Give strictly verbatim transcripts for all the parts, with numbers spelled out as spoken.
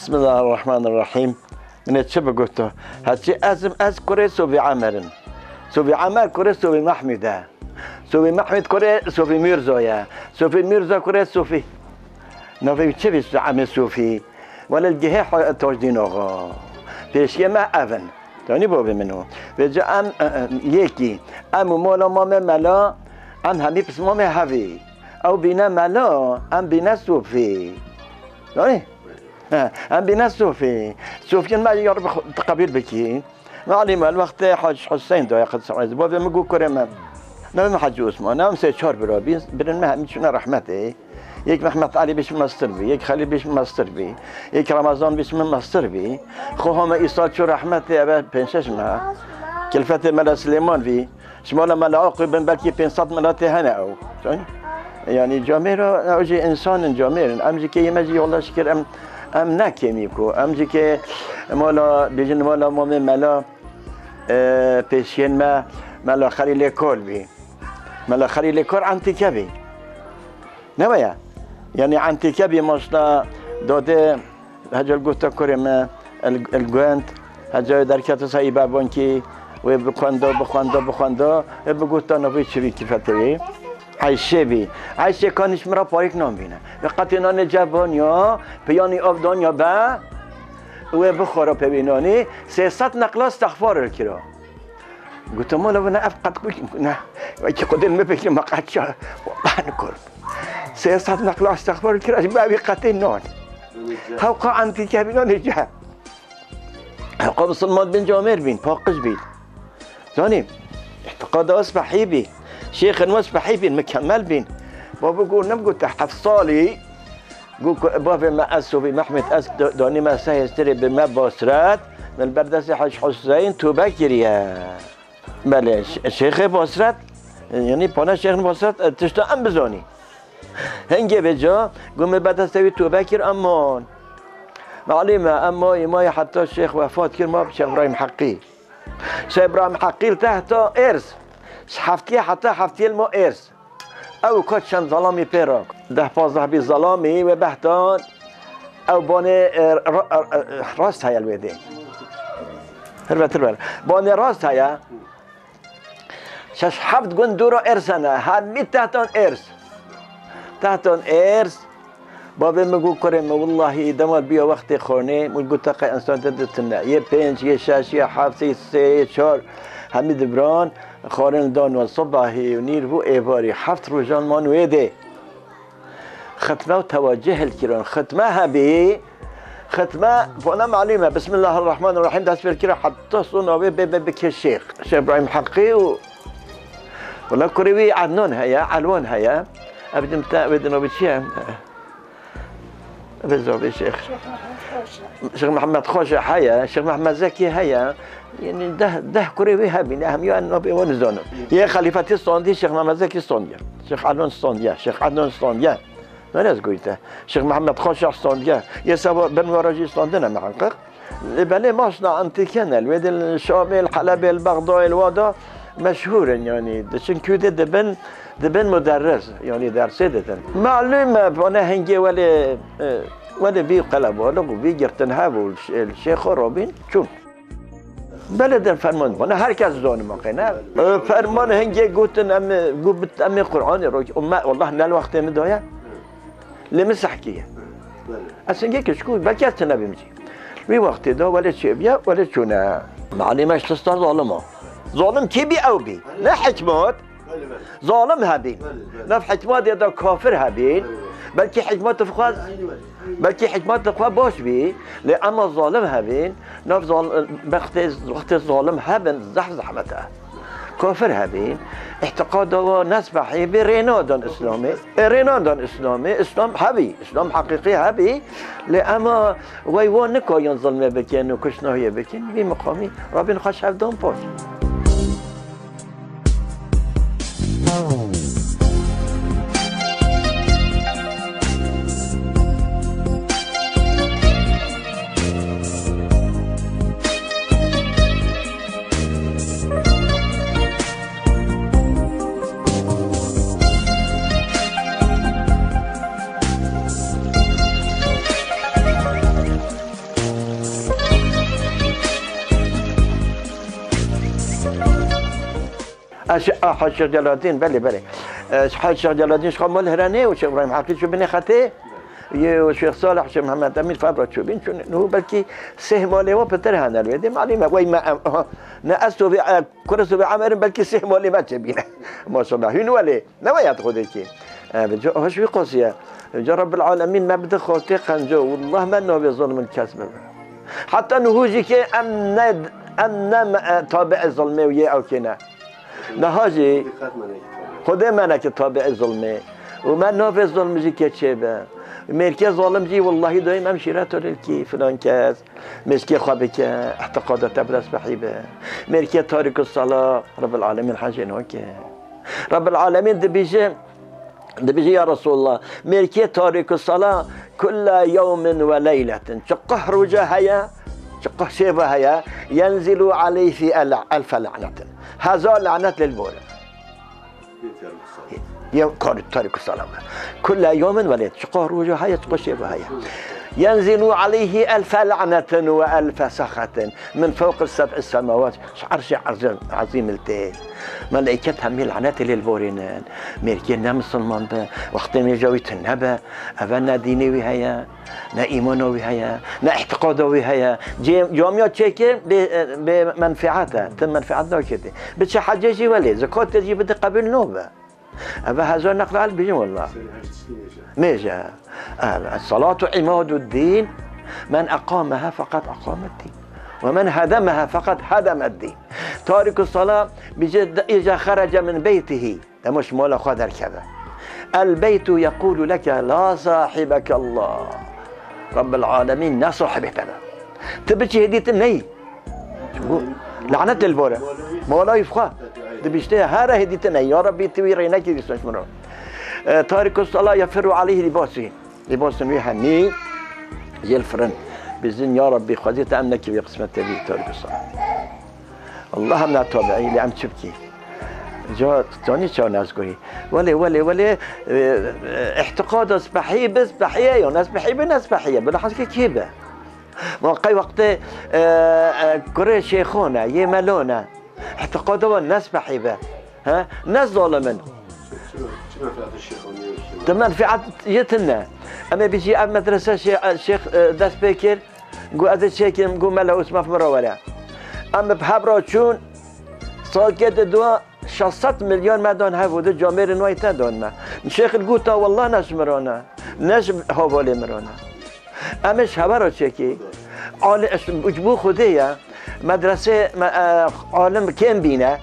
Bismillahirrahmanirrahim. Min ê çi bigota? Heçî ez im, ez kurê Sofî Emer im. Sofî Emer kurê Sofî Mehmûd e. Sofî Mehmûd kurê Sofî Mîrzo ye. Sofî Mîrzo kurê Sofî. Navê wî çi bî, Emê Sofî? Wele li gihê Ho-, Tajdîn Axa. Pêşiyê me ev in. Tanî bavê min o. Vêca em, e, e, yekî. Em û mala mamê mela, em hemî pismamê hevî. Ew bîne mela, em bîne Sofî. Tanî? He, em bîne Sofî. Sofiyên me ya Rabbi xwe teqebîl bikî. Malî me, li wextê Hec Huseyîn doya Qudsa Ezîz. Bavê min got kurê me. Navê min Hecî Osman. Em sê çar bira bîn. Birên me hemî çûne rehmetê. Yek Mehmet Elî bî çû mestir bî. Yek Xelîl bî çû mestir bî. Yek Remezan bî çû mestir bî. Xwe hame îsal çû rehmetê, eve pênc şeş meha. Kilfetê Mela Silêman bî. Ji mala Mela Aqû bin belkî pênc sed miletê hene ew. Zanî? Yanî camêra, ew jî însan in, camêr in. Em jî keyê me jî, Allah şikir, em, em ne kêmî ku. Em jî kê mala, bêjin mala mamê mela, e, pêşiyên me, Mela Xelîlê Kol bî. Mela Xelîlê Kol Entîke bî. Ne weye? Yanî Entîke bî, maşta dodê Hecel gote kurê me, el, el gund, Hecel derkete sayî babonkî, wê bixwendo, bixwendo, bixwendo, wê bigota navê çi bî kifetê wê? Eyşê bî. Eyşê kanî ji min re parêk nan bîne. Wê qetê nanê ce banya, piyanî av danya be, wê bixwara pê wê nanî, sê sed neqla istexfar li kira. Gote, "Mala, ne ev qet kul, ne. Wekî xwedê li me pêkê me qet ça, wellah nikor." Sê sed neqla istexfar kira, ji ber wî qetê nan. Hewqa Entîke bîn, nanê ce. Hewqa misilman bin camêr bîn, paqij bîn. Zanî, îtiqada wes behî bî. Şêxin wes behî bîn, mükemmel bîn. Baba got, nem gote heft salî, Got ku, "Bavê me, ez Sofî Mehmûd, ez do-, donî me sê hêstirê bi me Basret, min li ber destê Hec Huseyîn tobe kiriye." Belê, Ş-, Şêxê Basret, yanî pana Şêxin Basret, e, tişta em bizanî. Hingê vêca, got, "Min ber destê wî tobe kir, em man." Malî me, em mayî, mayî heta Şêx wefat kir, ma bi Şêx Îbrahîm Heqî. Şêx Îbrahîm Heqî li tehta êrs. Ji heftiyê heta heftiyê li ma êrs. Ew ka çend zelamî pê re. Deh pazdeh bî zelamî wê behtan. Ew banê, e, ra-, ra-, e, rast heye li wê dê. Hirvetir ber. Banê rast heye. Şeş heft gund dûra êrs hene. Hemî tehtan êrs. Tehtan êrs. Bavê min got, "Kurê min, wellahî dema biya wextê xwarinê, min got, teqe însan te ditine. Yê pênc, yê şeş, yê heft, yê sê, yê çar, hemî dibran, xwarin dan wan sibahî û nîr bû êvarî. Heft rojan man wê dê." Xitme û tewacih hilkirin. Xitme hebî, xitme, bona malûm e. Bismillahirrahmanirrahîm, dest pê kira, heta sona wê bê, bê, bike şêx. Şêx Îbrahîm Heqî û, wela kurê wî Ednan heye, Elwan heye. Ev din te, wê din ev çi ye? Vê zavê Şêx. Şêx Mehmed Xoşe heye, Şêx Mehmed Zekî heye. Yanî deh, deh kurê wî hebîne, hemiya navê wan nizanim. Yê xelîfetî standî, Şêx Mehmed Zekî standiye. Şêx Elon standiye, Şêx Ednan standiye. Nerez goyte. Şêx Mehmed Xoşe standiye. Yê seba bin wara jî standine miheqqiq. Lê belê maşna Entîke ne, li wê dê li Şamê, li Helebê, li Bexdayê, li wada meşhûr in, yanî diçin kû dê dibin, dibin muderris, yanî dersê didin. Malûm e, vane hingê welê, e, welê vî qelebalix û vî girtin hebû, li şê-, li şêxo robîn çûn. Belê der ferman, vane her kes zanî maqê ne. E, ferman hingê gotin, em, got, em ê Qur'anê rok-, û me, wallah ne li wextê min daye. Lê min sehkî ye. Belê. Ez hingê keçikû, belkî ez tune bîm jî. Wî wextê de welê çêbiya, welê çûne. Malî me ji tista zalim o. Zalim kê bî ew bî. Ne hikmat. Belê, belê. Zalim hebîn. Belê, belê. Nav hikmatê de kafir hebîn. Belê, belê. Belkî hikmat xwe, belkî hikmat xwe baş bî. Lê ema zalim hebîn. Nav zal-, wextê, wextê zalim hebin, zeh zehmet e. Kafir hebî, îtiqada wa nesbehî bê rêna dan Îslamê. E, rêna dan Îslamê, Îslam hebî, Îslam heqîqî hebî. Lê ema wey wa nikayan zilmê bikin û kuşnahiyê bikin, vî miqamî Rabbîn xwe şevdan paş. Eş-, a, Hacî Şêx Celalettin, belê, belê. E, Hacî Şêx Celalettin ji xwe mal Hiranê û Şêx Îbrahîm Heqî çû binê xetê. Yê û Şêx Salih, Şêx Mehmet Emîn Fevra çû bin, çûn nû belkî sih malê we pitir hene li wê dê. Malî me, wey me em, aha, ne ez to vê, e, kure to vê Emer in, belkî sih malê me çêbîne. Maşallah. Hûn welê, ne we yad Xwedê kî. E, bi ca, hoş wî qasiye. Ca Rabbil Alemîn me bide xortê qenco. Wallah me navê zilmin kes bibe. Heta nuhû jî kê em ne, em ne, e, tabi'ê zilmê û yê ew kê ne. Niha jî Xwedê me neke tabi'ê zilmê. Û me navê zilm jî kê çêbe. Mêrkê zalim jî wellahî dayîm em şîret lilkî filan kes. Mêşkê xwe bike, îtiqada te bi dest bihî be. Mêrkê tarîk û sala Rabbil Alemîn hejê nake. Rabbil Alemîn dibêje, dibêje ya Resulullah, mêrkê tarîk û sala kulla yewmin ve leyletin. Çiqah roja heye, çiqah şeva heye, yenzilu aleyhi el-, elfe la'netin. Hezar lanet lil bore. Ya kar tarîk û sala. Kulla yewmin ve leyletin. Çiqah roja heye, çiqah şeva heye. Yenzilu aleyhi elfe la'netin ve elfe sahatin min fewqi seb'i semavat. Ji erşê ezîm, ezîm li tê. Meleyket hemî lanetê lê li borînin. Mêrkê ne misilman be, wextê mêja wî tune be, eve ne dînê wî heye, ne îmana wî heye, ne îtiqada wî heye. Cê, camiya çêkê bê, bê menfiat e. Tim menfiat naketê. Biçe hecê jî welê, zekatê jî bide qebûl nabe. Eve hezar neql el bijim wallah. Mêje. Ev, الصلاة عماد الدين، من أقامها فقد أقام الدين، ومن هدمها فقد هدم الدين. تارك الصلاة بجد إذا خرج من بيته، dema ji mala xwe derkeve. البيت يقول لك لا صاحبك الله. Rabbil Alemîn ne sahibê te be. Tu biçî hêdî tu neyî. Lanet li bore. Mola wî xwe. Dibîşte here hêdî tu neyî. Ya Rabbî tu wî rê nekî dîsan ji min re. E, Tarîk Sala yefirru aleyhi lîbasî. Lîbasên wî hemî jêl firin. Bizin ya Rabbî xwezî te em nekî wî qismetê bî Tarîk Sala. Allah em ne tabi'î, lê em çi bikî? Ca, tanî çaw ne ez goyî. Welê, welê, welê, e, e, îhtiqada spehî bi, spehî ye, ya ne spehî bi, ne spehî ye. Bila hezkê kê be? Ma qey wextê, e, e, kurê şêxo ne, yê melo ne. Îhtiqada wan ne spehî be. He? Ne zalim in. Çi, çi menfeatê şêxo ne? Di menfeat yê tune. Em ê bijî ev medrese şê-, şêx, e, dest pê kir. Got, ez ê çêkim, got, Mela Osman, bi min re were. Em bi hev re çûn, salkê di dua şeş sed milyon me dan hev û di camêrên wayî te dan me. Şêx li gote, wallah ne ji min re ne, ne ji hevalê min re ne. Em ê ji hev re çêkî. Ali, ji bo Xwedê ye, medresê me, e, alim kêm bîne.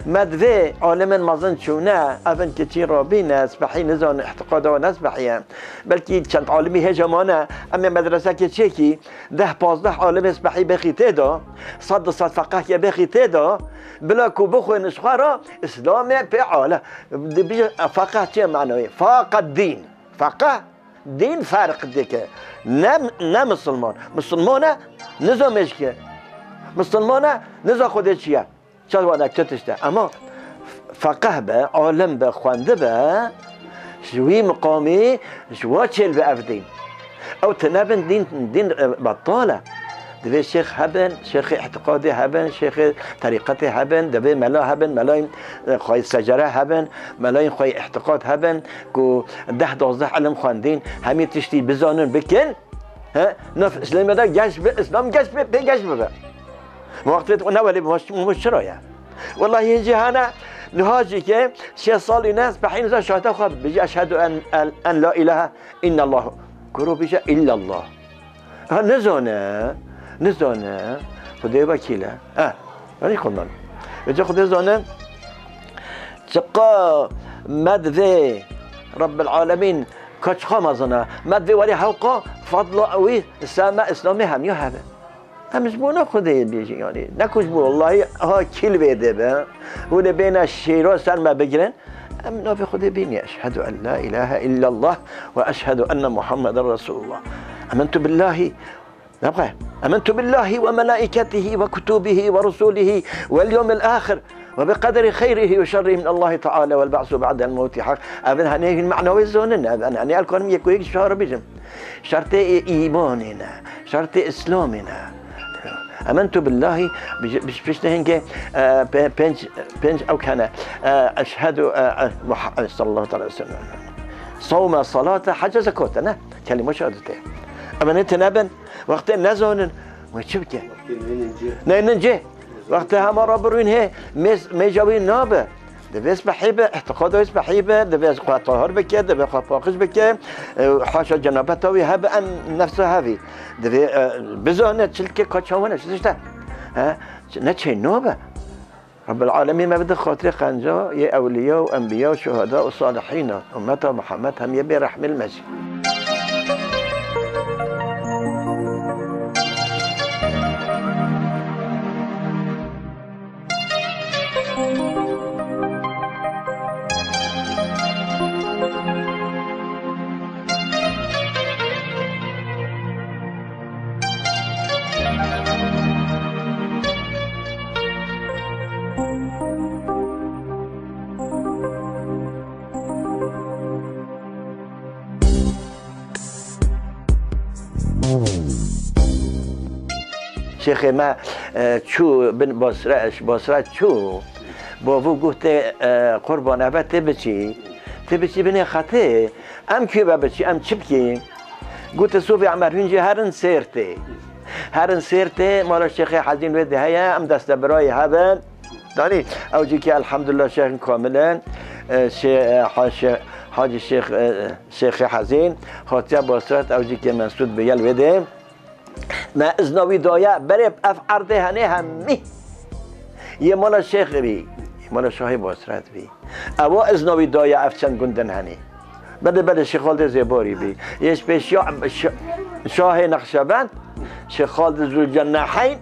Me divê alimên mezin çûne, evin kiçî rabîne, spehî nizanin, îtiqada wan ne spehî ye. Belkî çend alimî hêja mane, em ê medresekê çêkî, deh pazdeh alimê spehî bêxî tê de, sed du sed feqehkê bêxî tê de, bila ku bixwînin ji xwe re, Îslamê pê ale. Dibêje feqeh çi manayê? Faqed dîn. Feqeh, dîn ferq dike. Ne, ne misilman. Misilman e, niza mêşkê. Misilman e, niza Xwedê çi ye. Çawa ne çi tişt e? Ama feqeh be, alim be, xwendibe, ji wî miqamî, ji wa çêl be ev dîn. Ew tune bin dîn, dîn, e, betal e. Divê şêx hebin, şêxê îtiqadê hebin, şêxê terîqetê hebin, divê mela hebin, melayên, e, xweyê secere hebin, melayên xweyê îtiqad hebin, ku deh dozdeh ilim xwendîn, hemî tiştî bizanin, bikin. He? Naf Îslamê de geş bi, Îslam geş bi, pê geş bibe. Wextê tu ne welê bi, maş, maş çira ye? Wellahî hin cîhana niha jî ke şêst salî ne, spehîn za şahita xwe bijî, "Eşhedü en, en, en la ilahe illallah." Kuro bije illallah. Ha, nizane, nizane. Xwedê wekîl e. Ha, yanî xwe nan. Vêca Xwedê zane, çiqa me divê Rabbil Alemîn, ka çiqa mezin e. Me divê werî hewqa fadla wî, seme Îslamê hemiya hebe. Em ji bo ne Xwedê bêjin, yanî ne ku ji bo Allahî ha kî li vê dê be. Hûn ê bêne şêra ser me bigirin. Em navê Xwedê bînî. Eşhedü en la ilahe illallah ve eşhedü enne Muhammeden Resulullah. Ementu billahi. Nebxe. Ementu billahi ve melaiketihi ve kutubihi ve rusulihi vel yevmil ahir ve bi qedri xeyrihi ve şerrihi min Allahi Teala vel ba'su ba'del mevti hak. Evin hanê hin manawê zonin. Evin hanê el konim yek yek şahar bijim. Şertê îmanê ne. Şertê Îslamê ne. Ementu billahî, bi-, bi-, piştî hingê, e, pe-, pênc, pênc ew hene. E, eşhedu, e, e, Muha-, e, sallallahu aleyhi ve sellem. Sawme, salate, hece, zekate, ne? Kelîma şehadetê. Emenê tune bin, wextê nezanin, wê çi bike? Wextê neynin cê. Neynin cê. Wextê hema re birûn hê, mêz-, mêja wî nabe. Divê spehî be, îtiqada wî spehî be, divê xwe tahir bike, divê xwe paqij bike, e, haşa cenabeta wî hebe, em nefsa hevî. Divê, e, bizane çilkê ka çawan e, çi tişt e. He? Ne çê nabe. Rabbil Alemîn me bide xatirê qenca yê ewliya û enbiya û şuhada û salihîna, ummeta Muhammed, hem yê bê rehmê li me jî. Şêxê me, e, çû bin Basra, ji Basra çû. Bavû gote, e, Qurban, eve tê biçî. Tê biçî binê xetê. Em kû ve biçî, em çi bikî? Gote, Sofî Emer, hûn jî herin Sêrtê. Herin Sêrtê, mala Şêxê Hezîn wê de heye, em destebirayê hebin. Danî, ew jî ki elhamdulillah şêxin kamil in. E, şê-, e, ha-, şê-, Hacî Şêx, e, Şêxê Hezîn, hatiye Basret, ew jî ki mensûd bi yel wê de. Me izna wî daye, berê ev erdê henê hemî yê mala Şêx bî, yê mala Şahê Basret bî. Ewa izna wî daye ev çend gundin henê. Belê, belê, Şêx Xaldê Zêbarî bî. Yê ji pêş ya, şa-, Şahê Nexşebend, Şêx Xaldê Zûlcenneheyn,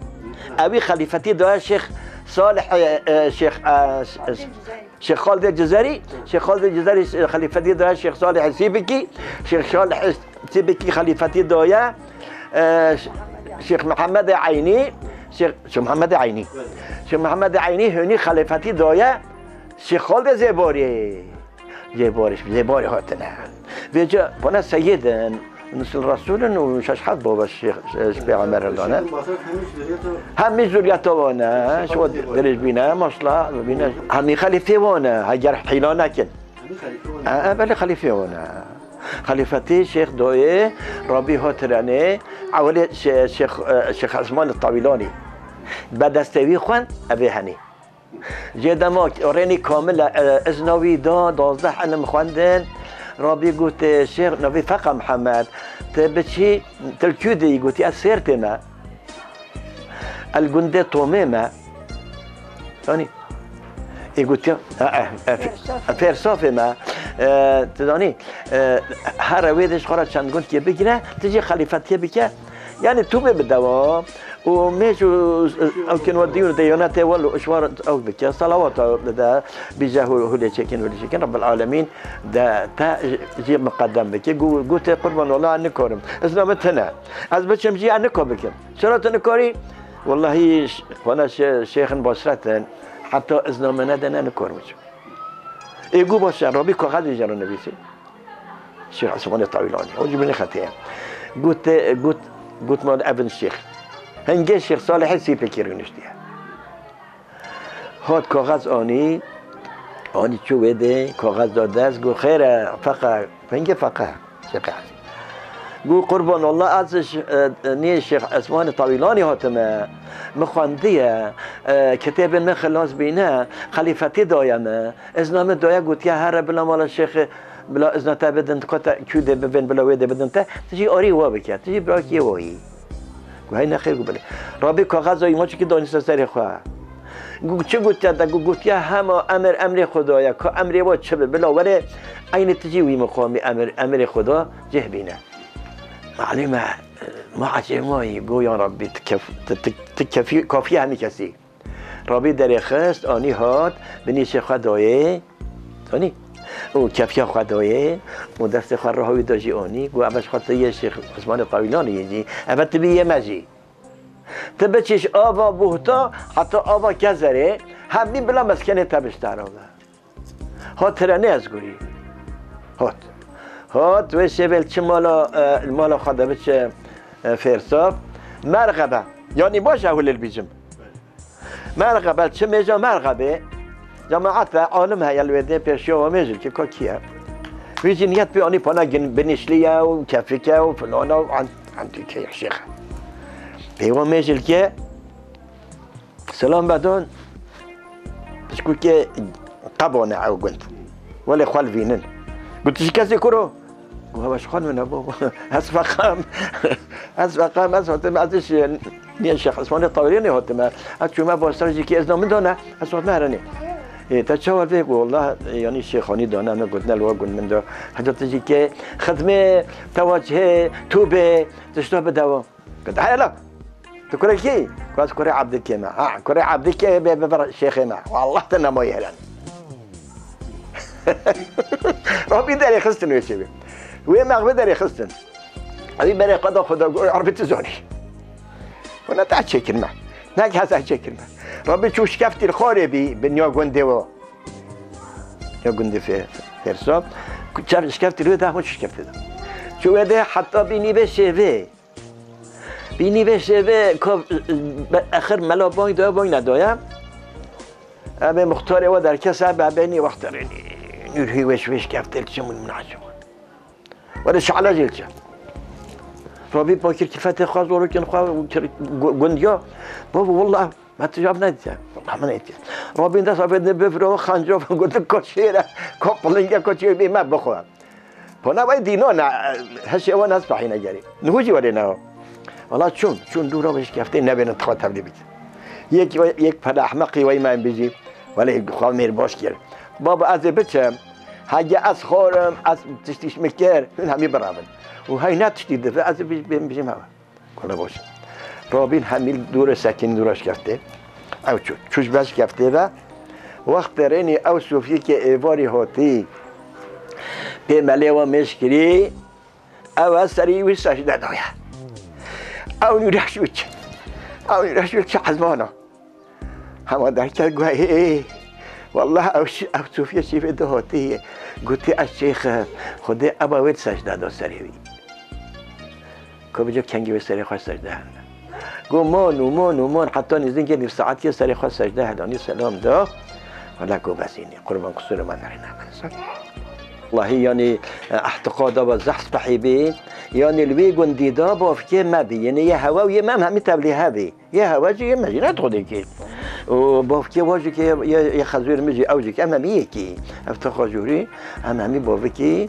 ewî xelîfetî daye Şêx Salih, e, e, Şêx, e, Şêx Xaldê Cizerî, Şêx Xaldê Cizerî, e, xelîfetî daye Şêx Salihê Sîbikî, Şêx Salihê Sîbikî xelîfetî daye, e, Şêx Mihemedê Eynî, Şêx, Şêx Mihemedê Eynî. Şêx Mihemedê Eynî hûnî xelîfetî daye Şêx Xaldê Zêbarî. Zêbarî, Zêbarî hatine. Vêca bana seyidin, nisil Resûlin û şeş heft baba Şêx, Şêx Pêxember dane. Hemî zuriyeta wan e, şiwa dirêj bîne, maşla bîne. Hemî xelîfê wan e, heger hîla nekin. E, e, belê xelîfê wan e. Xelîfetî Şêx Doyê, Rabî Hotirenê, ewilê Şê-, Şêx, e, Şêx Esmanê Tawîlanî. Be destê wî xwend, evê henî. Jê dema rênî kamil e, e, izna wî da, duwazdeh ilim xwendin. Rabî gote, Şêx, navî Feqa Mihemed, tu biçî, tu li kû dî? Gotiye, ez Sêrtê me. El gundê Tomê me. Yanî, ê gotiye, e, e, e, Fêrsafê me. E, tu zanî, e, here wê de ji xwe re çend gundkê bigire, tu jî xelîfetiyê bike. Yanî, tu bê bi dewam. Û mêj û ew kin we diyûr de yonetê wel û işwar ew bike, salawata bide, bîje hû-, hûlê çekin, hûlê çekin, Rabbil Alemîn de te jî miqedem bike. Gu-, gotê, Qurban, wela ez nikarim. Izna min tune. Ez biçim jî ez nika bikim. Çira tu nikarî? Wellahî ş-, xwana şê-, şêxin basret in. Heta izna min nedine nikarim biçim. Ê gu baş e, Rabî kaxezê jê re nivîsî. Şêx Esmanê Tawîlanî. O jî binê xetê ye. Got, got, got, mal evin şêx. Hingê Şêx Salihê Sîpekî rûniştiye. Hat kaxez anî, anî çû wê dê, kaxez da dest, got, xêr e, feqe, hingê feqe, Şêx Hezî. Got, Qurban, walla ez ş-, e, nê Şêx Esmanê Tawîlanî hatime, min xwendiye, e, kitêbên min xilas bîne, xelîfetî daye min, izna min daye, gotiye, here bila mala şêxê, bila izna te bidin, ka te kû dê bibên, bila wê dê bidin te, tu jî arî wa bike, tu jî birakî wayî. Gu hey nexêr, gu belê. Rabî kaxeza wî maçekî danî ser serê xwe. Gu çi gotiye te? Gu gotiye hema emir emrê Xuda ye. Ka emrê wa çi be, bila were eynî tu jî wî miqamî emir, emirê Xuda cih bîne. Malûm e, ma ecêmayî, gu ya Rabbî, tu kef-, tu, tu, tu kefî-, kafiyê hemî kesî. Rabî derêxist, anî hat, binî şê xwe dayê, anî, û kefiya xwe dayê, û destê xwe riha wî da jî anî, got, eve ji xwe tu yê Şêx Osmanê Tawîlanî yê jî, eve tu bî yê me jî. Tu biçî ji ava Buhta heta ava Kezerê, hemî bila meskenê te biştera be. Hat tire ne ez gurî. Hat. Hat, wê şevê li çi mala, e, li mala xwe de biçe, e, Fêrsav. Merxebe. Yanî baş e hûlê bîcim. Merxebe, çi mêja merxebê. Cemaet ve alim heye li wê dê pêşiya wa mêjilkê ka kî ye. Wî jî niyet pê anî pana gin-, binişliye û kefike û filana û an-, antîkê şêx. Pê wa mêjilkê selam vedon. Pişkûkê qebane ew gund. Welê xwe li vînin. Got, "Tu ji kesê kur o?" Got, "Hewa ji xwe min e baba. Ez feqam. Ez feqam, ez hatime, ez ji niye Şêx Îsmaîlê Tawirînê hatime. Ez çûme Basra jî kê ezna min dane, ez hatime herenê." "Ê, te çawa vê?" Got, "Wallah, yanî şêxanî dane min, gotine li wa gund min de. Heta tu jî kê xidmê, tewacihê, tûbê, tişta bide wa." Got, "Hela, tu kurê kî?" Got, "Ez kurê Ebdîkê me." "Ha, kurê Ebdîkê bê, bê, bê şêxê me. Wallah te nemayî helen." Rabî derê xistin wê çêbê. Wê mexbê derê xistin. Evî berê qeda xwe da got, "Rabî tu zanî." Got, "Ne te çêkirme. Ne ki heza çêkirme." Rabî çû şkeftî li xwarê bî, bin ya gundê wo. Ya gundê fê-, fêrsa. Çev şkeftî li wê da, xwe şkeftî da. Çû wê de heta bînî vê şêvê. Bînî vê şêvê ka, be-, exir mela bang da, bang nedaye. Em ê muxtarê we derkes e, be benî wexterê nî. Nûr hî weş weş keftir çi min min acaba. Were şala jêl çi. Rabî pakir kifetê xwe, zorokin xwe, kir-, gu-, gundiya. Baba, wallah, me tu cav nedîtiye. Wallah, me nedîtiye. Rabîn dest avê de bifro, xanca gotin, "Ko şêre, ko pilinge, ko çê bê me bixwe." Pana vay dîno ne, heşê wan ez pahîne gerî. Niho jî were ne. Wala çûn, çûn dûra wê şkeftê nebênin tixwe tevlî bît. Yek, yek pere ehmeqî wey me bijî, welê xwe mêr baş kir. Baba ez ê biçim, hege ez xorim, ez tiştîş min kir, hûn hemî biravin. Û hey ne tiştî dive, ez ê bij-, bêm bijîm hewa. Kole baş. Rabîn hemî dûre sekîn dûra şkeftê. Ew çû, çû ji ber şkeftê ve. Wextê rênî ew sofyekê êvarî hatî. Pê melê wa mêj kirî. Ew e serî wî secde daye. Ew nûreş wî çi. Ew nûreş wî çi ezmana. Hema derket got, "Ê, wallah ew şi-, ew sofye şîvê de hatî." Gotî, "Ez şêx im. Xwedê eba wê secde da serê wî." Ko bijo kengî wê serê xwe secde hene. Go mon û mon û mon heta nêzîkê nîv saetiyê serê xwe secde hedanî selam da. Wala go bezînî, qurban qusûrê me nerîne. Wallahî yanî, e, ehtiqada ve zehf spehî bî. Yanî li wî gundî da bavkê me bî. Yanî yê hewe û yê me em hemî tevlî hev bî. Yê hewe jî yê me jî ne dixwedê kê. Û bavkê wa jî kê yê, yê xezûr min jî ew jî kê em hemî yekî. Ev taxa jûrî em hemî bavikî.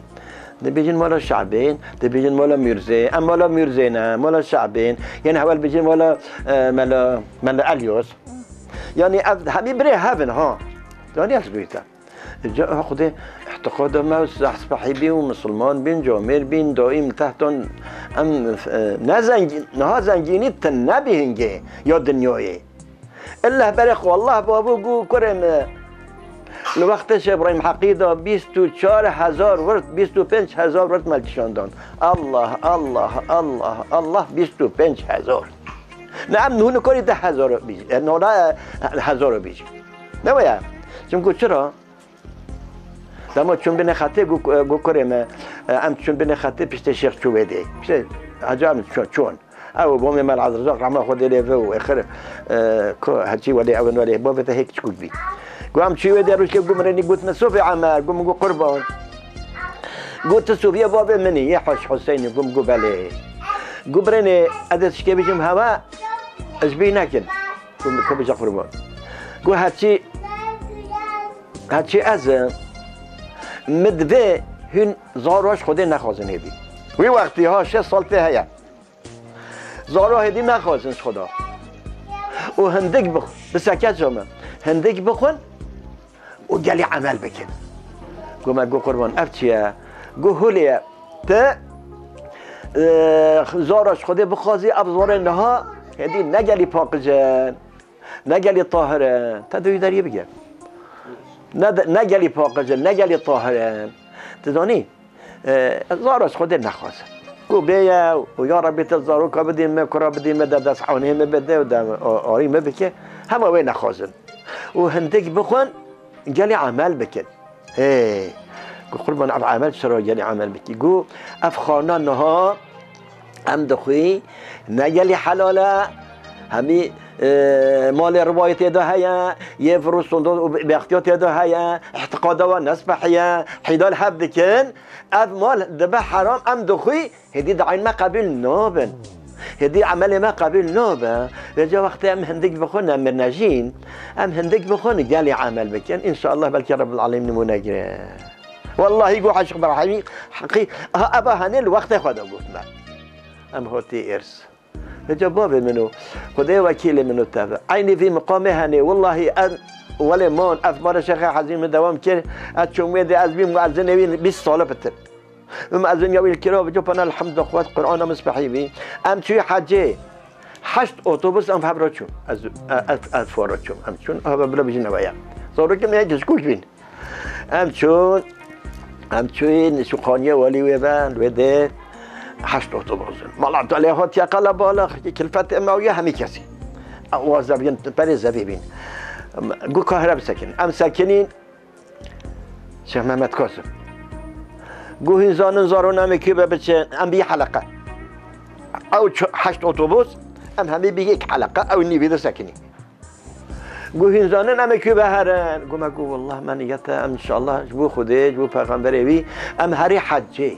Dibêjin mala şabên, dibêjin mala mûrzê, em mala mûrzê ne, mala şabên. Yên hewe dibêjin mala, e, mela, mela Elyas. Yanî ev hemî birê hev in ha. Zanî ez bîte. Ca ha Xwedê îtiqada me zehf spehî bî û misilman bîn, camêr bîn, daîm tehtan em, e, ne zengîn, niha zengînî tune bî hingê ya dinyayê. Illeh berê xwe Allah babû got, kurê min, li wextê Şêx Îbrahîm Heqî de bîst û çar hezar wird, bîst û pênc hezar wird me li kişan dan. Allah, Allah, Allah, Allah, bîst û pênc hezar. Ne em nû nikarî deh hezar bîjî, e, nona, e, hezar bîjî. Ne waya? Çimku çira? Dema çûn binê xetê got, got kurê me, e, em çûn binê xetê piştê şêx çû wê dê. Piştê Hacı Ahmet çû-, çûn. Ew bo me Mel Abdurrezzak rehma Xwedê lê ve û êxir, e, ku herçî welê ew in welê bavê te hêk çikûk bî. Got em çû wê dê rûşkê got min rênî got min sofê Emer, got min got qurban. Got tu sofiye bavê min î, yê Hus-, Huseynî, got min got belê. Got birênê ez ê tişkê bijim hewe, ez bî nekin. Got min ku bija qurban. Got herçî, herçî ez im, min divê hûn zaroş Xwedê nexwazin hêdî. Wî wextî ha şêst sal tê heye. Zaro hêdî nexwazin ji Xweda. Û hindik bix-, bi seke çame. Hindik bixwin û gelî emel bikin. Got me got qurban, ev çi ye? Got hulê ye. Te, e, zara ji Xwedê bixwazî, ev zarê niha hêdî ne gelî paqij in, ne gelî tahir in. Te dû deriyê bige. Ne de, ne gelî paqij in, ne gelî tahir in. Tu zanî? E, zara ji Xwedê nexwazin. Ku bêye û ya Rebî te zaroka bidî me, kura bidî me, de dest ewnê me bide û de a-, arî me bike, hema wê nexwazin. Û hindik bixwin, gelî emel bikin. Hê, ku qurban ev emel çira gelî emel bikî? Ku ev xana niha em dixwî, ne gelî helal e, Hemî, e, malê rivayê tê de heye, yê virû sonda û bextiya tê de heye, îtiqada wan nespehiye, hîdal hev dikin. Ev mal dibe heram, em dixwî, hêdî diayn me qebîl nabin. Hêdî emelê me qebîl nabe. Vêca wextê em hindik bi xwe nemir nejîn, em hindik bi xwe gelê emel bikin. Înşallah belkî Rebbil Alem nimûne gire. Wellahî got Aşiq Brahîmî, heqî, ha, eva henê li wextê xwe de got me. Em hotî êrs. Vêca bavê min û Xwedê wekîlê min û te be. Eynî vî miqamê henê. Wellahî em, welê man, ev mara Şêxê Hezî min dewam kir. Ez çûm wê dê ez bîm muezzinê wî bîst sala pitir. Min muezzin ya wî kira, vêca pana elhamdulillah, Qur'ana min spehî bî. Em çûyî hecê. Heşt otobus em hev re çûn. Ez, ez, ez fora çûm. Em çûn, hev re bijîne weye. Zarokê min yek ji kûk bîn. Em çûn, em çûyîn, şûxaniye welî wê ve, wê dê heşt otobus in. Mala Abdalê hatiye qelebalix, kilfetê me û ya hemî kesî. Wa zevîn, perê zevî bîn. Gu Kahire bisekin. Em sekinîn, Şêx Mehmet Kasim. Gu hîn zanin zarona me kû be biçin, em bi yek heleqe. Ew ço-, heşt otobus, em hemî bi yek heleqe, ew nîvî de sekinîn. Got, hîn zanin em ê kû ve herin? Got, me got, wallah me niyet e, em înşallah ji bo Xwedê, ji bo pêxemberê wî, em herî hecê.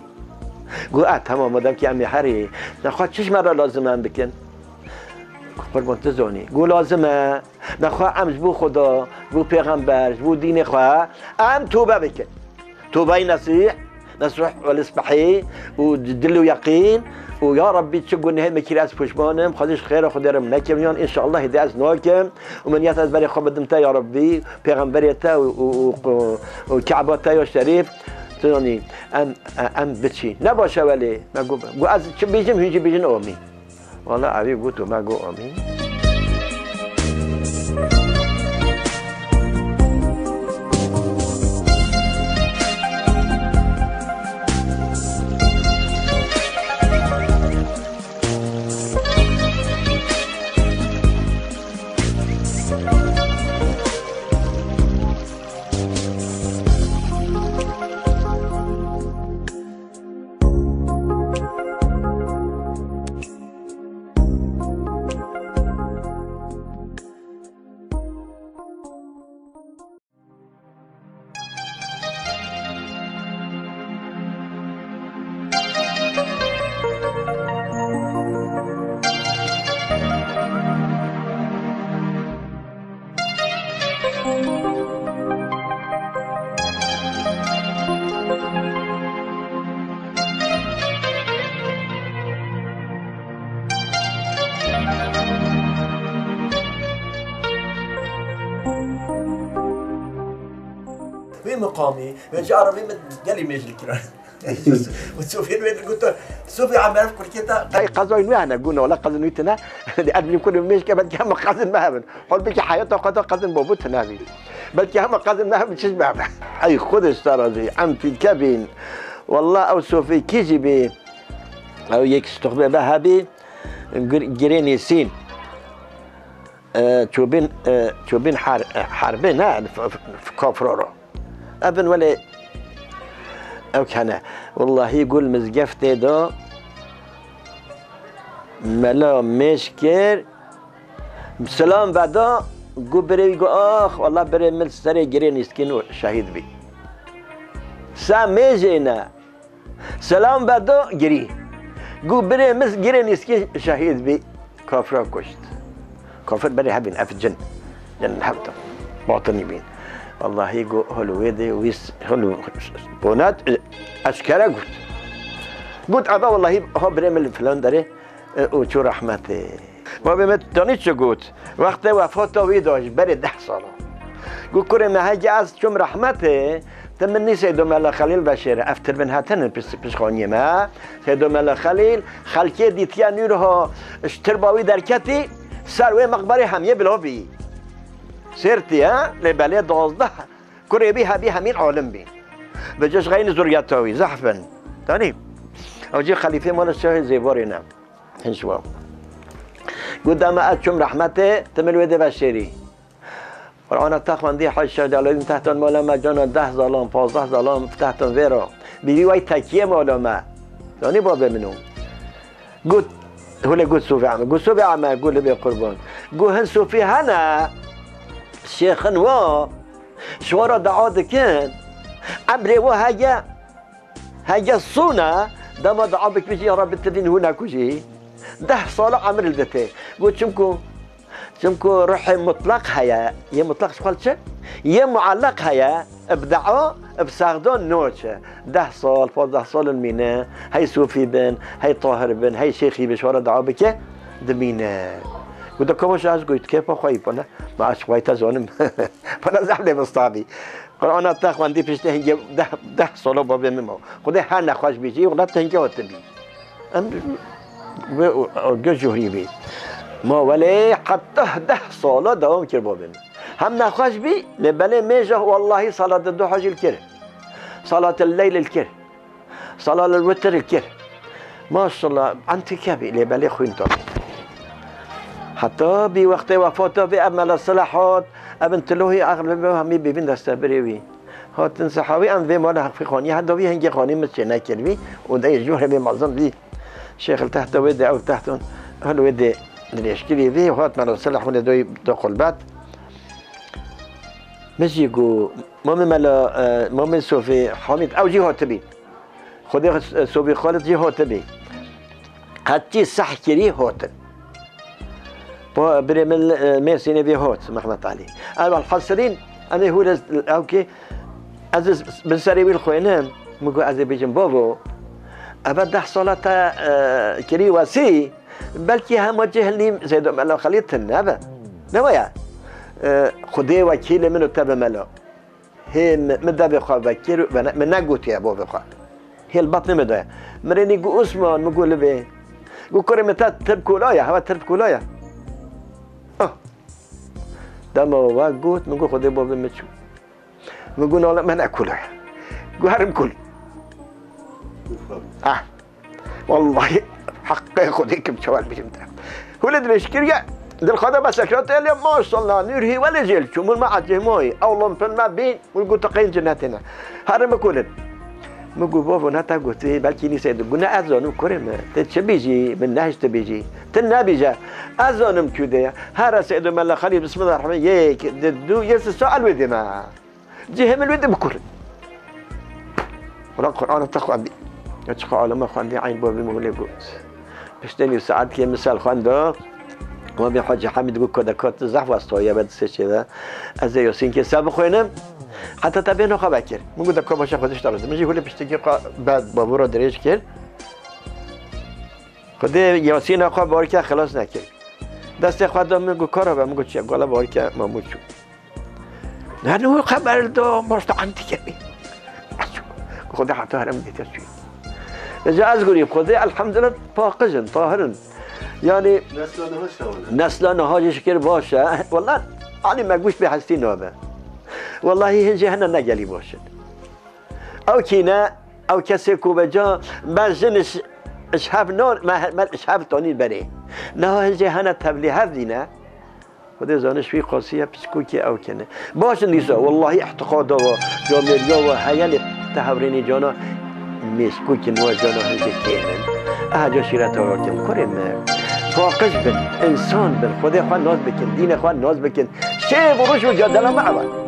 Got, e, temam, madem ki em ê herî, nexwe çi ji me re lazim e em bikin? Got, qurban tu zanî. Got, lazim e, nexwe em ji bo Xweda, ji bo pêxember, ji bo dînê xwe, em tobe bikin. Tobeyî nesîh, nesuh û lispehî û dil û yeqîn û ya Rabbî çi gunehê min kir ez pişman im, xwezî ji xêra Xwedê re min nekiriyan, înşallah hêdî ez nakim û min niyet ez berê xwe bidim te ya Rabbî, pêxemberê te û, û, û, û, û Keba te ya şerîf, tu zanî, em, em biçî. Ne baş e welê, me got, got ez çi bêjim, hûn jî bêjin amîn. Wala evî got û me got amîn. Wê miqamê, wê ji arabê min gelî mêj li kiran. Û Sofî wê digoto, Sofî, em berf kurkê te. Qey qezayên wê hene, gûna wala qezên wî tune. Di Erbilî kurê mêj ke belkî hema qezên me hebin. Halbûkî heyata xwe de qezên babû tune bî. Belkî hema qezên me hebin, çi ji me hebin. Ey Xwedê ji te razî, em fîlke bîn. Wala ew Sofî kî jî bî. Ew yek ji toxmê me hebî. Gir-, girê nîsîn. E, çûbîn, e, çûbîn her-, e, herbê ne, f-, f-, f-, kafro ro. Evin welê ew kene. Wellahî gul mizgeftê de mela mêj kir, silam veda, gu birê wî got, ax, wallah birê min serê girê nîskîn û şehîd bî. Sa mêjê ne. Selam veda girî. Gu birê min girê nîskî şehîd bî. Kafra kuşt. Kafir berê hebîn, ev cin. Cin hebta. Batinî bîn. Wallahî gu hol wê dê wî s-, hol bonat, e, eşkere got. Got, eva wallahî ha birê min li filan derê, e, û çû rehmetê. Babê me tanî çi got? Wextê wefata wî da ji berê deh sala. Got, kurê me, heke ez çûm rehmetê, tu min nî Seydo Mela Xelîl veşêre. Ev tirbin hatinin piş-, pişxaniyê me. Seydo Mela Xelîl, xelkê dîtiye nûr ha ji tirba wî derketî, ser wê mexberê hemiyê bila bî. Sêrtî, he? Lê belê dozdeh kurê bî hebî hemîn alim bî. Bi cişxeyîn zuriyeta wî, zehf bin. Tanî? Ew jî xelîfê mala Şahê Zêbarê ne. Hin ji wan. Got, dema ez çûm rehmetê, tu min wê dê veşêrî. Qur'ana te xwendî, Hacî Şeh Celalîdîn tehtan mala me cana deh zalam, pazdeh zalam tehtan vê ra. Bîrî way tekiyê mala me. Zanî babê min o. Got, Hûlê got sofî ame. Got sofî ame, got li bê qurban. Got hin sofî hene, şêxin wa, ji wa re dua dikin. Emrê wa heye, heye sûn e, dema dua bikî jî ya Rebbi tu vîn hû nekujî. Deh sala emir li dite. Got çimku, çimku ruhê mutlaq heye. Yê mutlaq ji xwe li çi? Yê muelleq heye. Bi dua, bi saxdan noçe. Deh sal, pazdeh sal in mîne, hey sofî bin, hey tahir bin, hey şêxî bin, ji xwe re dua bike, dimîne. Got, "Ka baş e, ez got, kêfa xwe yî, pana, ma ez xwe te zanim." Pana zehf lê mistabî. Qur'ana te xwendî piştî hingê deh, deh sala babê min ma. Xwedê her nexweş bî jî, wela tu hingê hatibî. Em wê, o, o, göz juhrî bî. Ma welê heta deh sala dewam kir babê min. Hem nexweş bî, lê belê mêja wellahî salatil duha jî li kir. Salatil leyl li kir. Salatil witr li kir. Maşallah, entîke bî, lê belê xwîn tabî. Heta bî wextê wefata vê ev mela Silah hat, ev in Tilohî axir bi hemî bêvîn destebirê wî. Hatin sehawî em vê mala Heqfî xanî, heta vî hingê xanî min çê nekir vî û dey jû hemî mezin vî. Şêx li tehta wê de ew tehton, hil wê de dirêjkirî vî, hat mela Silah hûn ê doyî do xulbet. Min jî got, Mamê Mela, e, Mamê Sofê Hamîd, ew jî hatibî. Xwedê, e, Sofê Xalid jî hatibî. Qetçî seh kirî hatin. Pa birê min, e, Mêrsînê vê hat, Mehmet Elî. Ew elhesirîn, em ê hûr ez, ew kê, ez bin serê wî li xwênim, min got, ez ê bêjim, bavo, eve deh sala te, e, kirî wesî, Belkî hema cihil nîm, Seydo Mela Xelîl tune be. Ne waya? E, Xwedê wekîlê min û te be mela. Hê mi, mi devê xwe vekir, ve ne, min negotiye bo vê xwe. Hê li batnê min de ye. Min rê nî got, Osman, min got li vê. Got, kurê min te tirp kola ye, hewa tirp kola ye. Ah. Dema we got, min got, Xwedê bo vê min çû. Min got, nala me ne kul e. Got, herim kul. Ah. Wallahî, heqê Xwedê kim çawa bijim te. Hûlê dirêj kiriye, dil xwe de be sekreterê, maşallah, nûr hî welê jêl çû, min me ecêmoyî, ew limpin me bîn, min got, qeyn cinetê ne. Herim bikulin. Min got, bavo, ne te gotî, belkî nîsê di. Got, ne ez zanim kurê me. Te çi bîjî, min nehişt tu bîjî. Tu nebîje. Ez zanim tu de ye. Here Seydo Mela Xelîl, Bismillahirrahmanirrahîm, yek, di, du, yê sisa el wê dê me. Cihê min wê de bikurin. Wela Qur'ana te xwendî. Ya çiqa alema xwendî, eyn bo bî min wê got. Piştê nîv saetkê misal xwendo. Wa bî Hacî Hamîd got, koda kot zehf westa ye be disê çêve. Ez ê Yasînkê se bixwênim. Heta te bêhna xwe vekir. Min got, de ka başa xwe dişta rozim. Min jî hûlê piştekî xwe be babûra dirêj kir. Xwedê Yasîna xwe barike xilas nekir. Destê xwe da min got, kara be, min got, çi ye? Gola barike mamû çû. Nanu xeber da, maşta entîke bî. Xwedê heta herem dêtir çû. Îca ez gurî, Xwedê elhamdülillah paqij in, tahir in. Yani, nesla niha şewin e. Nesla niha jî şikir baş e. Wela, alî me guş bê hestî nabe. Wellahî hin jî hene ne gelî baş in. Ew kî ne, ew kesê ku be ca, me jin iş, iş hev nor, me, me iş hev tanî berê. Niha hin jî hene tevlî hev dîne. Xwedê zaniş wî qasî ye, piçkokê ew kene. Baş in dîsa, wellahî îtiqada we, camêriya we heye lê te hevrênê cana mêşkokên we cana hindê kêm in. Eha ca şîreta we kim kurê me. Paqij bin, însan bin, Xwedê xwe nas bikin, dînê xwe nas bikin. Şêv û roj û cadela me ew e.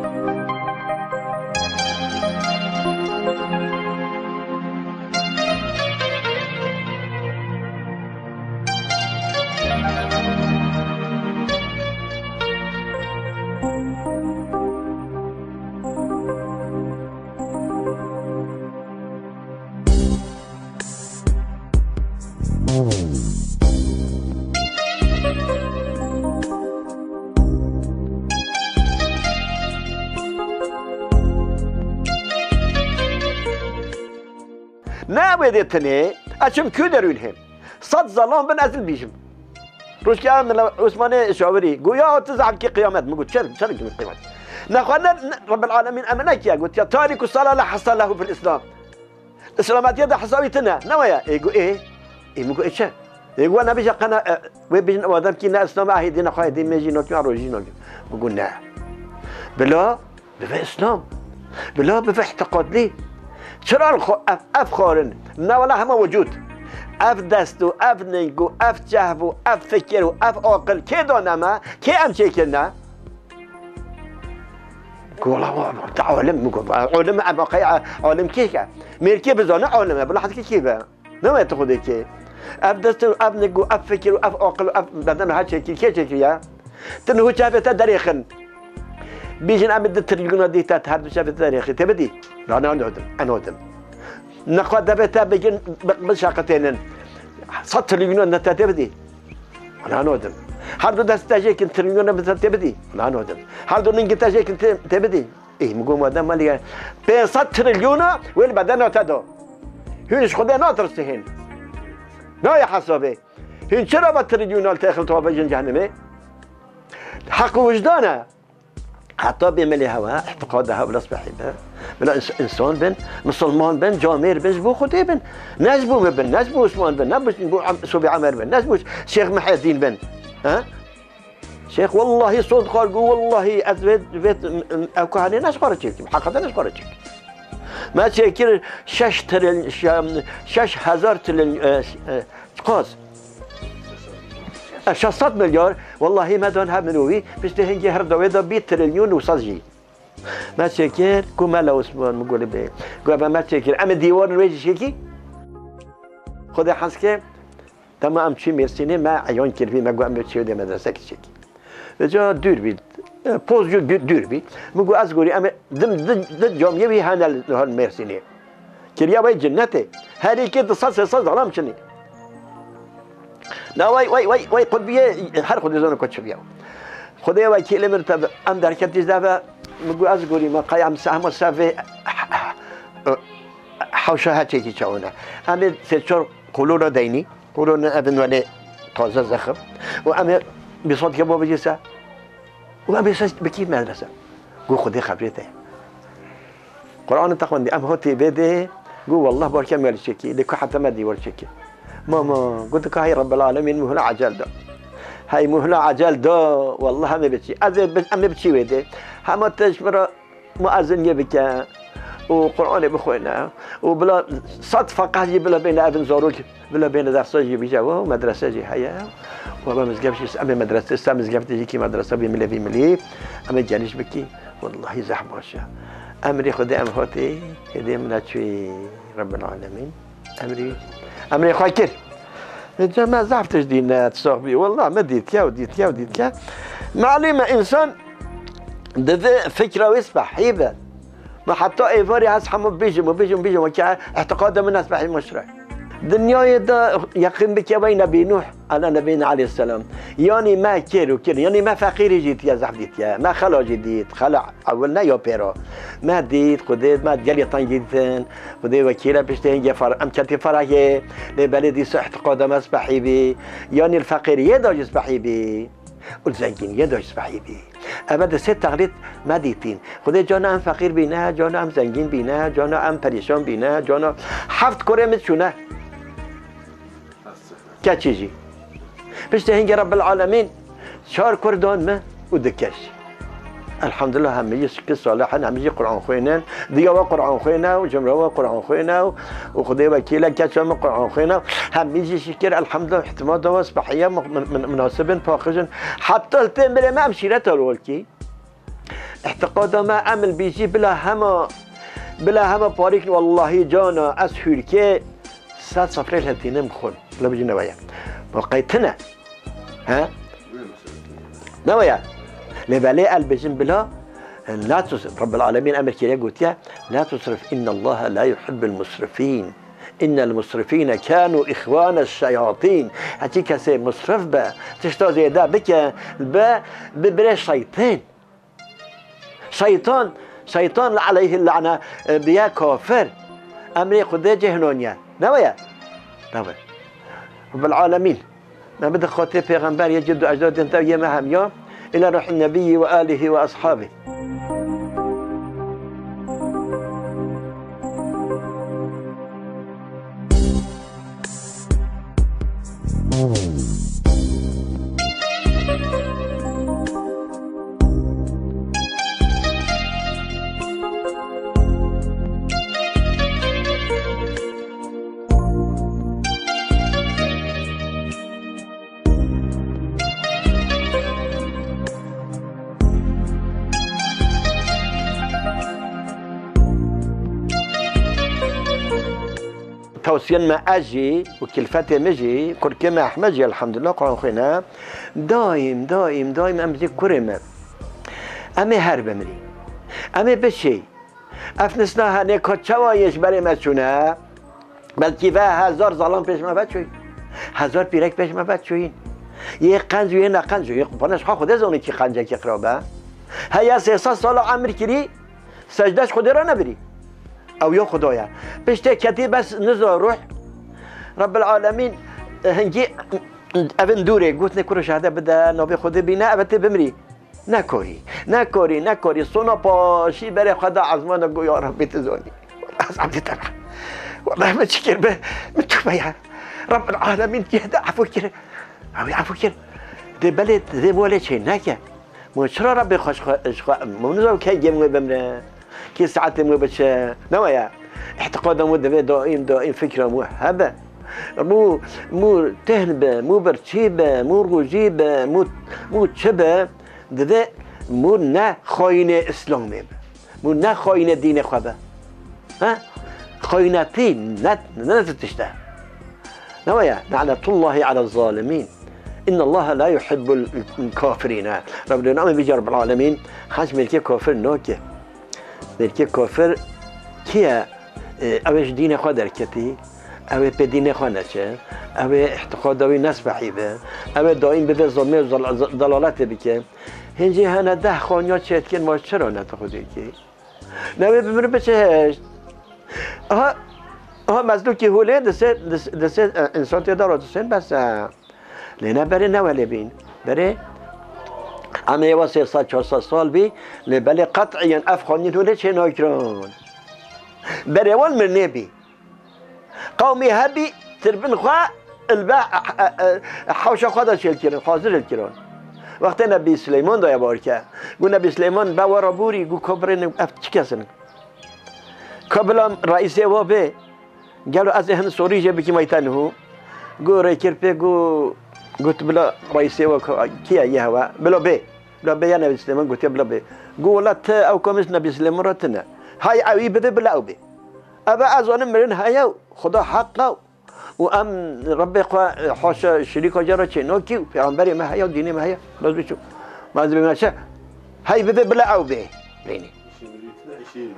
Ne wê dê tinê, ez çim kû derûn hêm. Sed zelam bin ez li bîjim. Rojkê em li Osmanê şawirî, goya tu zehfkî qiyamet. Min got, çer, çer qiyamet. Nexwe ne, ne, Rabbil Alemîn em nekiye, got ya, "Tariku sala la hassa lehu fil Islam." Îslametiye de hesabî tine, ne waya? Ê got, ê. Ê min got, ê çi? Ê got, nebêje qena, e, wê bêjin ew adam kî ne Îslam e, ahê dîna xwe, dî mêjî nakî, rojî nakî. Min got, ne. Bila, bibe Îslam. Bila, bibe îtiqadlî. Çira xwe ev, ev xwarin? Ne wela hema wicûd. Ev dest û ev ning û ev çehv û ev fikir û ev aqil kê dane me? Kê em çêkirine? Ku wala te alim min got, alim em qey alim kê ke? Mêrkê bizane alim e, bila hezkê kê be? Ne wê tu xwedê kê? Ev dest û ev ning û ev fikir û ev aqil û ev beden her çêkir, kê çêkiriye? Ti niho çavê te derêxin. Bîjin em ê du trilyona dî te her du çavê te derêxî. Tê bidî? Rana nodim, enodim. Nexwe devê te bigin, bi-, bişeqitênin. Sed trilyona ne te tê bidî? Rana nodim. Her du dest te jêkin trilyona bi te tê bidî? Rana nodim. Her du ningî te jêkin tê, tê bidî? Ê, min got, madem malî pênc sed trilyona wê li bedena te da. Hûn ji Xwedê natirsin hîn. Nayê hesabê. Hûn çira ve trilyona li te xil tu ve bêjin cehennemê? Heq û wijdan e. Heta bê milê hewa, îtiqada hev bila spehî be. Bila ins-, însan bin, misilman bin, camêr bin, ji bo Xwedê bin. Ne ji bo min bin, ne ji bo Osman bin, ne ji bo Em-, Sobî Emer bin, ne ji bo Şêx Miheddîn bin. Ha? Şêx, wellahî, sond xwar got, wellahî, ez vê, vê, ew kuhanê ne ji xwe re çêkim, heqeten ne ji xwe re çêkim. Me çêkir şeş tril-, şe-, şeş hezar tril-, e, e, çiqas? E, şeş sed milyar, wellahî me dan hev mirovî, piştî hingê her dawê de bî trilyon û sed jî. Me çêkir, ku me le Osman, min got, li bê. Got, me, me çêkir. Em ê dîwarên wê jî çêkî? Xwedê hez ke, dema em çû Mêrsînê, me eyan kir vî, me got, em ê çê dê medresekî çêkî. Vêca dûr bî. E, poz jû dû-, dûr bî. Min got, ez gorî, em ê dim, di, di camiyê wî hene li hol Mêrsînê. Kiriya wê cinnetê. Her yekê du sed sê sed zalam çinî. Na wey, wey, wey, wey, qutbiyê, her xwedê zano ku çi biya. Xwedê wekîlê min te, em derketî ji deve, min got, ez gorî, me qey em se-, hema sevê hewşa heçekî çawine. Em ê sê çar qulûna deynî. Qulûna evin welê taze zexim. Û em ê bîsot ke bo bijî se. Û em ê se bikî medrese. Got, Xwedê xebrê te. Qur'anê te xwendî, em hatî vê dê, got, wallah, barke em welî çekî, lê ku heta me dîwar çekî. Mama, got, ka hey Rebbil Alemîn muhla ecel da. Hey muhla ecel da, wallah em ê biçî. Ez ê bi-, em ê biçî wê dê. Hema te ji min re mueziniyê bike û Qur'anê bixwêne û bila sed feqeh jî bila bêne evin zarok. Bila bêne dersa jî bîje we û medrese jî heye. Û eva mizgev jî, em ê medrese, se mizgev tê jî kî medrese bî milê vî milî. Em ê geniş bikî. Wellahî zeh baş e. Emrê Xwedê em hatî, hêdê min neçûyî Rebbil Alemîn. Emrî, emrê xwe kir. Ca me zaf tişt dîne, sax bî. Wallah me dîtiye û dîtiye û dîtiye. Malûm e însan divê fikra wê spehî be. Ma heta êvarê ez hemû bijim û bijim, bijim, weke îtiqada min ez behî mişre. Dinyayê de yeqîn bike wey Nebî Nuh, ala nebîna aleyhisselam. Yanî me kir û kir. Yanî me feqîrî jî dîtiye, zehf dîtiye. Me xela jî dît. Xela ewil ne ya pêra. Me dît, Xwedê me gelê tengî dîtin. Xwedê wekîle piştê hingê fer-, em ketî ferehê. Lê belê dîsa îtiqada me spehî bî. Yanî li feqîriyê de jî spehî bî. Û li zengîniyê de jî spehî bî. Eve di sê teqlîd me dîtîn. Xwedê cana em feqîr bîne, cana em zengîn bîne, cana em perîşan bîne, cana heft kurê min çûne. Keçî jî. Piştî hingê Rebbil Alemîn çar kur dan min û du keç. Elhamdulillah, hemî jî şikir salih in, hemî jî Quran xwînin. Diya we Quran xwîne û cimra we Quran xwîne û, û Xwedê wekîl e, keça min Quran xwîne. Hemî jî şikir, elhamdulillah, îtimada we, sipahiya min, min, min, minasib in, paqij in. Heta li têm birê me em şîreta li holkî. Îtiqada me em li bîjî bila hema, bila hema parîk, wellahî cana, ez hûrkê sed sefrê li hetînim xwin. Bila bijî ne weye. Ma qey tine. He? Ne weye. Lê belê el bijin bila, la tus-, Rabbil Alemîn emir kiriye gotiye, "La tusrif, innallaha la yuhibbul musrifîn. İnnel musrifîne kânû ihvâne şeyatîn." Heçî kesê musrif be, tişta zêde bike, be, bi birê şeytên. Şeytan, şeytan aleyhi lane, e, biye kafir. Emrê Xwedê cih noniye. Ne weye? Ne weye. Rabbil Alemîn. Me bide xatirê Pêxember yê cid û ecdadên te û yê me hemiya. Îla ruhin nebiyyi ve alihi ve ashabi. Osiyên me ez jî û kilfetê min jî, kurkê me Ehmed jî elhamdulillah Quran xwîne. Daîm, daîm, daîm em jî kurê me. Em ê her bimirî. Em ê bişî. Ev nisna hene ka çawa yê ji berê me çûne? Belkî ve hezar zalan pêş me ve çûyî. Hezar pîrek pêş me ve çûyîn. Yê qenc û yê neqenc û yê qurban, ji xwe Xwedê zanî kî qencekî xirab e. Heya sê sed sala emir kirî, secde ji Xwedê re nebirî. Ew ya Xuda ye. Piştê ketî bes niza ruh. Rebbil Alemîn, hingî evin dûrê gotinê kuro şehade bide, navê Xwedê bîne, eve tê bimrî. Nekorî, nekorî, nekorî. Sona paşî berê xwe da ezmana, got, ya Rabbî, tu zanî. Ez ebdî te be. Wellahî min çi kir be, min tu be ya. Rebbil Alemîn cihde efû kir. Ew efû kir. Dê belê, dê wele çê neke. Min çira Rabbê xwe ji xwe, ji xwe, min nizam key gêm wê bimre. Kî saetê min biçe. Ne waya. Îtiqada min divê daîm, daîm fikra min hebe. Mu, mu tehn be, mu birçî be, mu rojî be, mu, mu çi be, divê mu ne xayînê Îslamê be. Mu ne xayînê dînê xwe be. Ha? Xayînetî ne, ne, ne tişt e. Ne waya? Ne'netullahi ala zalimîn. İnnallaha la yuhibbul kafirîn. Rabbî namê vî Rabbul Alemîn, haj mêrkê kafir nake. Mêrkê kafir kî ye? E, ew ê ji dînê xwe derketî, ew ê pê dînê xwe neçe, ew ê îtiqada wî nespehî be, ew ê daîm bibe zilmê û zal-, zal-, delaletê bike. Hîn jî hene deh xaniya çêdikin, ma çira ne tu xwe dêkî? Ne wê bi min biçe hêşt. Aha, aha mezlûkî holê di sê, di sê, di sê, e, însan tê de radisên bes e. Lê ne berê ne welê bîn. Berê em ê wa sê sed çar sed sal bî, lê belê qet'iyen ev xanîn holê çê nakirin. Berê wan mirinê bî. Qewmî hebî tirbin xwe ilbe, e, e, e, hewşa xwe de çêl kirin, hazir il kirin. Wextê Nebî Sileyman daye barke. Gu Nebî Sileyman be we re borî, gu ka birêne ev çi kesin? Ka bila reîsê we bê, gelo ez ê hin sorî jê bikîm ey te niho? Gu rê kir pê, gu, got bila reîsê we ka-, kî ye yê hewe? Bila bê. Bila bê ya Nebî Sileyman gotiye bila bê. Gu wela ti ew kamis Nebî Sileyman re tine. Hay ew î bidê bila ew bê. Eve ez zanim mirin heye û Xuda heq e û em Rebbê xwe, e, haşa şirîka ca re çê nakî û pêxemberê me heye û dînê me heye. Bes biçû. Ma ez bê me çi? Hey bibê bila ew bê. Rênî.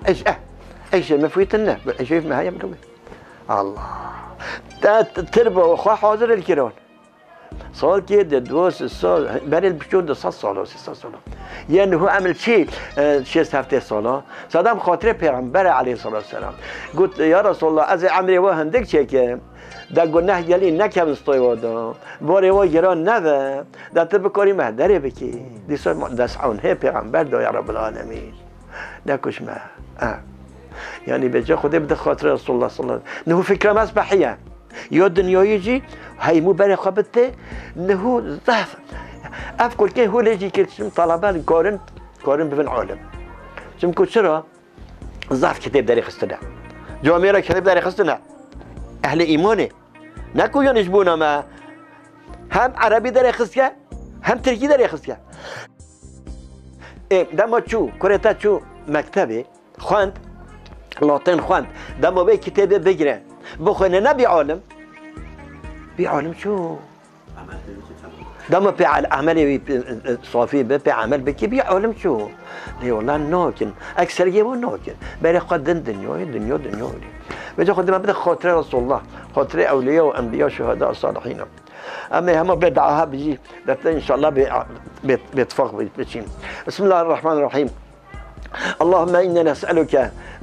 Eş, eh, eşê me fûtin ne. Eşê me heye min bê. Allah. Te t-, tirba xwe hazir el kiron. Salkê di du sed sal, berê li piçûn du sed sal, sê sed sal. Yên hu em li çi, e, şêst heftê sala? Sedem xatirê Pêxember aleyhissalatu vesselam. Got, ya Resulallah, ez ê emrê we hindik çêkim. De guneh gelî nekevin stoy we de. Borê we giran nebe. De tu bikarî me derê bikî. Dîsa ma-, dest ewn hê Pêxember do ya Rabbil Alemîn. Nekuşme. Ha. Yani bêje Xwedê bide xatirê Resulullah sallallahu aleyhi ve sellem. Nihu fikra me spehiye. Yo dinyayê jî heymû berê xwe bite, nihu zehf. Ev kulkê holê jî kê çim talebe karin, karin bibin alim. Çimku çira? Zehf kitêb derê xistine. Camêra kitêb derê xistine. Ehlê îmanê. Ne ku yan ji bona me hem erebî derê xistke, hem tirkî derê xistke. Ê, dema çû, kurê te çû mektebê, xwend, latên xwend. Dema wê kitêbê bigire, bixwîne, ne bî alim? Bî alim çû. Dema pê el-, emelê wî, e, e, safî be, pê emel bike, bî alim çû. Lê wela nakin. Ekseriyê wan nakin. Berê xwe din dinyayê, dinya, dinya wî. Vêca xwe dima bide xatirê Resulullah, xatirê ewliya û enbiya, şuhada, salihîna. Em ê hema bê dua bijî, dete inşallah bê, bê, bê tifaq bi-, biçîn. Bismillahirrahmanirrahim. اللهم إنا نسألك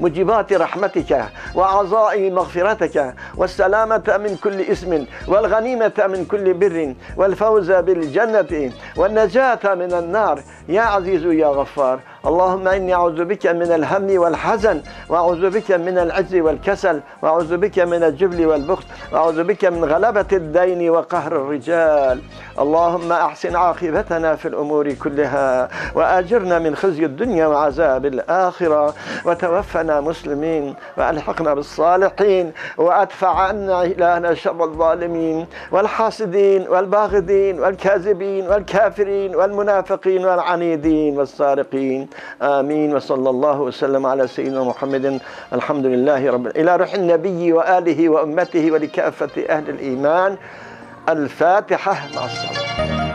موجبات رحمتك وعزائم مغفرتك والسلامة من كل إثم والغنيمة من كل بر والفوز بالجنة والنجاة من النار يا عزيز يا غفار. اللهم إني أعوذ بك من الهم والحزن، وأعوذ بك من العجز والكسل، وأعوذ بك من الجبن والبخل، وأعوذ بك من غلبة الدين وقهر الرجال. اللهم أحسن عاقبتنا في الأمور كلها، وأجرنا من خزي الدنيا وعذاب الآخرة، وتوفنا مسلمين، وألحقنا بالصالحين، وأدفع عنا إلهنا شر الظالمين والحاسدين والباغضين والكاذبين والكافرين والمنافقين والعنيدين والسارقين آمين. وصلى الله وسلم على سيدنا محمد. الحمد لله رب، إلى روح النبي وآله وأمته ولكافة أهل الإيمان. الفاتحة مع الصلاة.